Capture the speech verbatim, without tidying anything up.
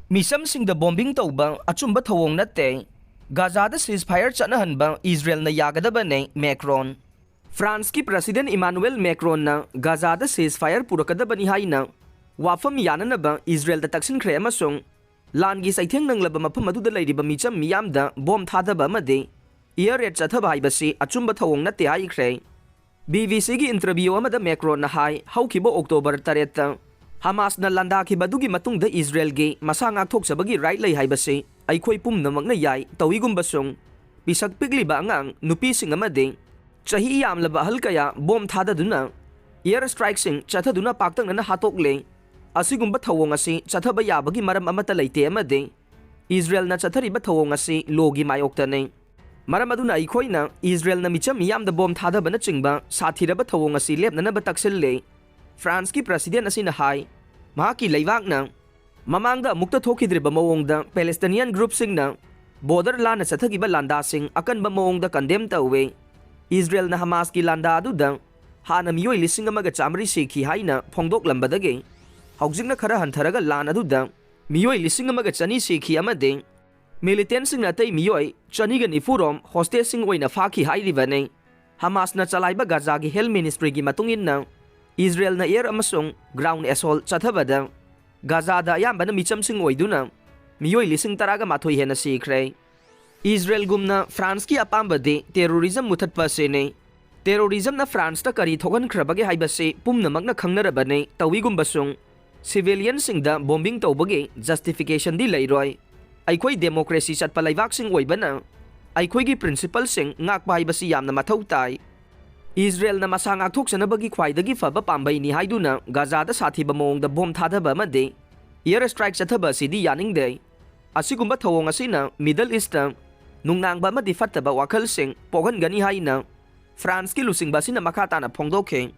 ꯃꯤꯆꯝꯁꯤꯡꯗ bombing ꯇꯧꯕ ꯑꯆꯨꯝꯕ ꯊꯧꯑꯣꯡ ꯅꯠꯇꯦ꯫ ꯒꯥꯖꯥꯗ ceasefire ꯆꯠꯅꯍꯟꯕ ꯏꯖꯔꯦꯜꯅ ꯌꯥꯒꯗꯕꯅꯦ, ꯃꯦꯀ꯭ꯔꯣꯟ꯫ ꯐ꯭ꯔꯥꯟꯁꯀꯤ ꯄ꯭ꯔꯁꯤꯗꯦꯟ ꯏꯃꯥꯅꯨꯑꯦꯜ ꯃꯦꯀ꯭ꯔꯣꯟꯅ ꯒꯥꯖꯥꯗ ceasefire ꯄꯨꯔꯛꯀꯗꯕꯅꯤ ꯍꯥꯏꯅ ꯋꯥꯐꯝ ꯌꯥꯅꯅꯕ ꯏꯖꯔꯦꯜꯗ ꯇꯛꯁꯤꯟꯈ꯭ꯔꯦ ꯑꯃꯁꯨꯡ ꯂꯥꯟꯒꯤ ꯆꯩꯊꯦꯡ ꯅꯪꯂꯕ ꯃꯐꯝ ꯑꯗꯨꯗ ꯂꯩꯔꯤꯕ ꯃꯤꯆꯝ ꯃꯤꯌꯥꯝꯗ ꯕꯣꯝ ꯊꯥꯗꯕ ꯑꯃꯗꯤ air raid ꯆꯠꯊꯕ ꯍꯥꯏꯕꯁꯤ ꯑꯆꯨꯝꯕ ꯊꯧꯑꯣꯡ ꯅꯠꯇꯦ ꯍꯥꯏꯈ꯭ꯔꯦ꯫ ꯕꯤ ꯕꯤ ꯁꯤꯒꯤ interview ꯑꯃꯗ ꯃꯦꯀ꯭ꯔꯣꯟꯅ ꯍꯥꯏ, ꯍꯧꯈꯤꯕ ꯑꯣꯛꯇꯣꯕꯔ ꯇꯔꯦꯠꯇ ꯍꯃꯥꯁꯅ ꯂꯥꯟꯗꯥꯈꯤꯕ ꯑꯗꯨꯒꯤ ꯃꯇꯨꯡꯗ ꯏꯖꯔꯦꯜꯒꯤ ꯃꯁꯥ ꯉꯥꯛꯊꯣꯛꯆꯕꯒꯤ right ꯂꯩ ꯍꯥꯏꯕꯁꯤ ꯑꯩꯈꯣꯏ ꯄꯨꯝꯅꯃꯛꯅ ꯌꯥꯏ꯫ ꯇꯧꯏꯒꯨꯝꯕꯁꯨꯡ, ꯄꯤꯁꯛ ꯄꯤꯛꯂꯤꯕ ꯑꯉꯥꯡ, ꯅꯨꯄꯤꯁꯤꯡ ꯑꯃꯗꯤ ꯆꯍꯤ ꯌꯥꯝꯂꯕ ꯑꯍꯜ ꯀꯌꯥ ꯕꯣꯝ ꯊꯥꯗꯗꯨꯅ air strikeꯁꯤꯡ ꯆꯠꯊꯗꯨꯅ ꯄꯥꯛꯇꯛꯅꯅ ꯍꯥꯠꯇꯣꯛꯂꯦ꯫ ꯑꯁꯤꯒꯨꯝꯕ ꯊꯧꯑꯣꯡ ꯑꯁꯤ ꯆꯠꯊꯕ ꯌꯥꯕꯒꯤ ꯃꯔꯝ ꯑꯃꯠꯇ ꯂꯩꯇꯦ ꯑꯃꯗꯤ ꯏꯖꯔꯦꯜꯅ ꯆꯠꯊꯔꯤꯕ ꯊꯧꯑꯣꯡ ꯑꯁꯤ lawꯒꯤ ꯃꯥꯌꯣꯛꯇꯅꯤ꯫ ꯃꯔꯝ ꯑꯗꯨꯅ ꯑꯩꯈꯣꯏꯅ ꯏꯖꯔꯦꯜꯅ ꯃꯤꯆꯝ ꯃꯤꯌꯥꯝꯗ ꯕꯣꯝ ꯊꯥꯗꯕꯅꯆꯤꯡꯕ ꯁꯥꯊꯤꯔꯕ ꯊꯧꯑꯣꯡ ꯑꯁꯤ ꯂꯦꯞꯅꯅꯕ ꯇꯛꯁꯤꯜꯂꯦ꯫ ꯐ꯭ꯔꯥꯟꯁꯀꯤ ꯄ꯭ꯔꯁꯤꯗꯦꯟ ꯑꯁꯤꯅ ꯍꯥꯏ, ꯃꯍꯥꯛꯀꯤ ꯂꯩꯕꯥꯛꯅ ꯃꯃꯥꯡꯗ ꯑꯃꯨꯛꯇ ꯊꯣꯛꯈꯤꯗ꯭ꯔꯤꯕ ꯃꯑꯣꯡꯗ ꯄꯦꯂꯦꯁꯇꯤꯅꯤꯌꯟ group ꯁꯤꯡꯅ border ꯂꯥꯟꯅ ꯆꯠꯊꯈꯤꯕ ꯂꯥꯟꯗꯥꯁꯤꯡ ꯑꯀꯟꯕ ꯃꯑꯣꯡꯗ condemn ꯇꯧꯋꯦ꯫ ꯏꯖꯔꯦꯜꯅ ꯍꯃꯥꯁꯀꯤ ꯂꯥꯟꯗꯥ ꯑꯗꯨꯗ ꯍꯥꯟꯅ ꯃꯤꯑꯣꯏ ꯂꯤꯁꯤꯡ ꯑꯃꯒ ꯆꯥꯃꯔꯤ ꯁꯤꯈꯤ ꯍꯥꯏꯅ ꯐꯣꯡꯗꯣꯛꯂꯝꯕꯗꯒꯤ ꯍꯧꯖꯤꯛꯅ ꯈꯔ ꯍꯟꯊꯔꯒ ꯂꯥꯟ ꯑꯗꯨꯗ ꯃꯤꯑꯣꯏ ꯂꯤꯁꯤꯡ ꯑꯃꯒ ꯆꯅꯤ ꯁꯤꯈꯤ ꯑꯃꯗꯤ militantꯁꯤꯡꯅ ꯑꯇꯩ ꯃꯤꯑꯣꯏ ꯆꯅꯤꯒ ꯅꯤꯐꯨ ꯔꯣꯝ hostageꯁꯤꯡ ꯑꯣꯏꯅ ꯐꯥꯈꯤ ꯍꯥꯏꯔꯤꯕꯅꯤ꯫ ꯍꯃꯥꯁꯅ ꯆꯂꯥꯏꯕ ꯒꯥꯖꯥꯒꯤ health ministryꯒꯤ ꯃꯇꯨꯡ ꯏꯟꯅ, ꯏꯖꯔꯦꯜꯅ air ꯑꯃꯁꯨꯡ ground assault ꯆꯠꯊꯕꯗ ꯒꯥꯖꯥꯗ ꯑꯌꯥꯝꯕꯅ ꯃꯤꯆꯝꯁꯤꯡ ꯑꯣꯏꯗꯨꯅ ꯃꯤꯑꯣꯏ ꯂꯤꯁꯤꯡ ꯇꯔꯥꯒ ꯃꯥꯊꯣꯏ ꯍꯦꯟꯅ ꯁꯤꯈ꯭ꯔꯦ꯫ ꯏꯖꯔꯦꯜꯒꯨꯝꯅ ꯐ꯭ꯔꯥꯟꯁꯀꯤ ꯑꯄꯥꯝꯕꯗꯤ terrorism ꯃꯨꯊꯠꯄ ꯑꯁꯤꯅꯤ꯫ Terrorismꯅ ꯐ꯭ꯔꯥꯟꯁꯇ ꯀꯔꯤ ꯊꯣꯛꯍꯟꯈ꯭ꯔꯕꯒꯦ ꯍꯥꯏꯕꯁꯤ ꯄꯨꯝꯅꯃꯛꯅ ꯈꯪꯅꯔꯕꯅꯤ꯫ ꯇꯧꯏꯒꯨꯝꯕꯁꯨꯡ, civilianꯁꯤꯡꯗ bombing ꯇꯧꯕꯒꯤ justificationꯗꯤ ꯂꯩꯔꯣꯏ꯫ ꯑꯩꯈꯣꯏ democracy ꯆꯠꯄ ꯂꯩꯕꯥꯛꯁꯤꯡ ꯑꯣꯏꯕꯅ ꯑꯩꯈꯣꯏꯒꯤ principleꯁꯤꯡ ꯉꯥꯛꯄ ꯍꯥꯏꯕꯁꯤ ꯌꯥꯝꯅ ꯃꯊꯧ ꯇꯥꯏ꯫ ꯏꯖꯔꯦꯜꯅ ꯃꯁꯥ ꯉꯥꯛꯊꯣꯛꯆꯅꯕꯒꯤ ꯈ꯭ꯋꯥꯏꯗꯒꯤ ꯐꯕ ꯄꯥꯝꯕꯩꯅꯤ ꯍꯥꯏꯗꯨꯅ ꯒꯥꯖꯥꯗ ꯁꯥꯊꯤꯕ ꯃꯑꯣꯡꯗ ꯕꯣꯝ ꯊꯥꯗꯕ ꯑꯃꯗꯤ air strike ꯆꯠꯊꯕ ꯑꯁꯤꯗꯤ ꯌꯥꯅꯤꯡꯗꯦ꯫ ꯑꯁꯤꯒꯨꯝꯕ ꯊꯧꯑꯣꯡ ꯑꯁꯤꯅ Middle Eastꯇ ꯅꯨꯡꯅꯥꯡꯕ ꯑꯃꯗꯤ ꯐꯠꯇꯕ ꯋꯥꯈꯜꯁꯤꯡ ꯄꯣꯛꯍꯟꯒꯅꯤ ꯍꯥꯏꯅ ꯐ꯭ꯔꯥꯟꯁꯀꯤ ꯂꯨꯆꯤꯡꯕ ꯑꯁꯤꯅ ꯃꯈꯥ ꯇꯥꯅ ꯐꯣꯡꯗꯣꯛꯈꯤ꯫